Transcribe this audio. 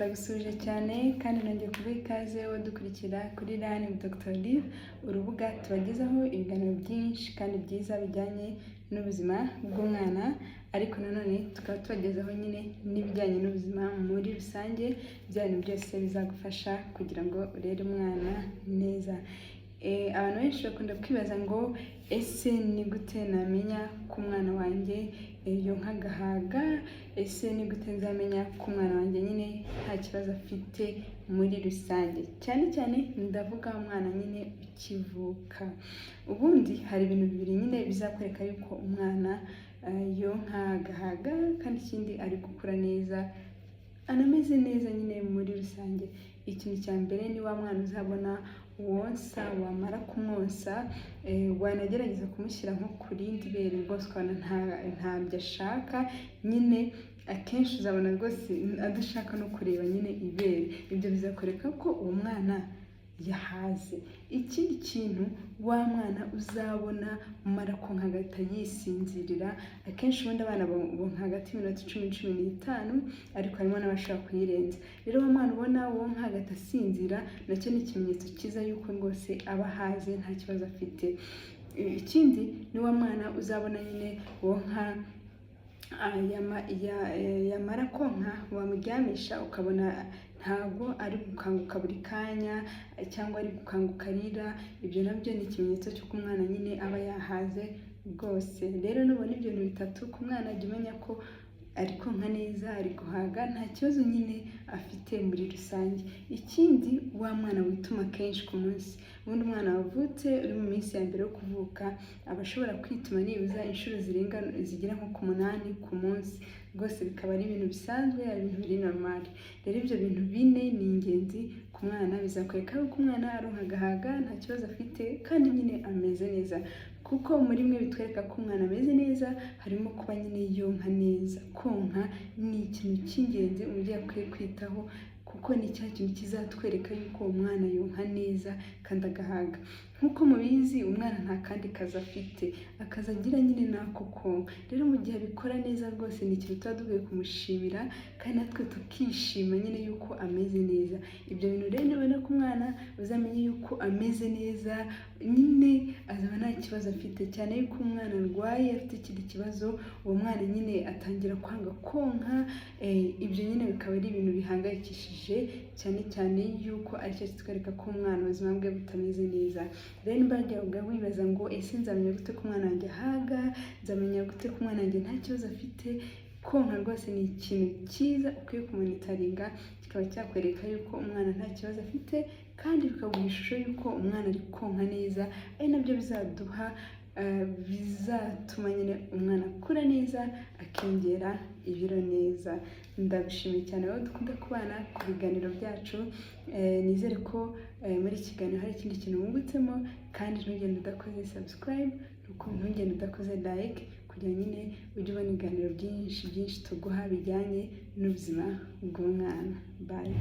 Ndagusuhuje cyane kandi nongeye kuguha ikaze wowe dukurikira kuri Learn with Dr Olive, urubuga tubagezaho ibiganiro byinshi kandi byiza bijyanye n'ubuzima bw'umwana, ariko nanone tukaba tubagezaho nyine n'ibijyanye n'ubuzima muri rusange, bya bintu byose bizagufasha kugira ngo urere umwana neza. Abantu benshi bakunda kwibaza ngo: "Ese ni gute namenya ko umwana wanjye yonka agahaga? Ese ni gute nzamenya ko umwana wanjye nyine nta kibazo afite muri rusange?" Cyane cyane ndavuga umwana nyine ukivuka. Ubundi hari ibintu bibiri nyine bizakwereka yuko umwana yonka agahaga, kandi ikindi ari gukura neza, anameze neza nyine muri rusange. Ikintu cya mbere ni wa mwana uzabona wonsa, wamara kumwonsa, wanagerageza kumushyira nko ku rindi bere, rwose ukabona ntabyo ashaka nyine. Akenshi uzabona rwose adashaka no kureba nyine ibere. Ibyo bizakwereka ko uwo mwana yahaze. Ikindi kintu, wa mwana uzabona umara konka agahita yisinzirira. Akenshi ubundi abana bonka hagati y'iminota 10, 15, ariko harimo n'abashobora kuyirenza. Rero wa mwana ubona wonka agahita asinzira, nacyo ni ikimenyetso cyiza yuko rwose aba ahaze, nta kibazo afite. Ikindi ni wa mwana uzabona nyine wonka, yamara konka wamuryamisha ukabona ntabwo ari gukanguka buri kanya cyangwa ari gukanguka arira. Ibyo nabyo ni ikimenyetso cy'uko umwana nyine aba yahaze rwose. Rero nubona ibyo bintu bitatu ku mwana, jya umenya ko ari konka neza, ari guhaga, nta kibazo nyine afite muri rusange. Ikindi, wa mwana wituma kenshi ku munsi. Ubundi umwana wavutse uri mu minsi ya mbere yo kuvuka aba ashobora kwituma nibuza inshuro zirenga, zigera nko ku 8 ku munsi, rwose bikaba ari ibintu bisanzwe, ari ibintu biri normal. Rero ibyo bintu bine ni ingenzi ku mwana, bizakwereka ko umwana aronka agahaga, nta kibazo afite, kandi nyine ameze neza. Kuko muri mwe bitwereka ko umwana ameze neza harimo kuba nyine yonka neza. Konka ni ikintu cy'ingenzi umubyeyi akwiye kwitaho, kuko ni cya kintu kizatwereka yuko uwo mwana yonka neza kandi agahaga. Nk'uko mubizi, umwana nta kandi kazi afite, akazi agira nyine ni ako konka. Rero mu gihe abikora neza, rwose ni ikintu tuba dukwiye kumushimira, kandi natwe tukishima nyine yuko ameze neza. Ibyo bintu rero nubona ko umwana, uzamenye yuko ameze neza nyine, azaba nta kibazo afite. Cyane yuko umwana arwaye, afite ikindi kibazo, uwo mwana nyine atangira kwanga konka. Ibyo nyine bikaba ari ibintu bihangayikishije cyane cyane, yuko aricyo kitwereka ko umwana ubuzima bwe butameze neza. Rero nimba wajyaga wibaza ngo: "Ese nzamenya gute ko umwana wanjye ahaga? Nzamenya gute ko umwana wanjye nta kibazo afite?" Konka rwose ni ikintu cyiza ukwiye kumonitoringa, kikaba cyakwereka yuko umwana nta kibazo afite, kandi bikaguha ishusho y'uko umwana ari konka neza, ari nabyo bizaduha, bizatuma nyine umwana akura neza, akongera ibiro neza. Ndagushimiye cyane wowe dukunda kubana ku biganiro byacu. Nizere ko muri iki kiganiro hari ikindi kintu wungutsemo, kandi ntugende udakoze subscribe, ntugende udakoze like, kugira nyine ujye ubona ibiganiro byinshi byinshi tuguha bijyanye n'ubuzima bw'umwana. Bye.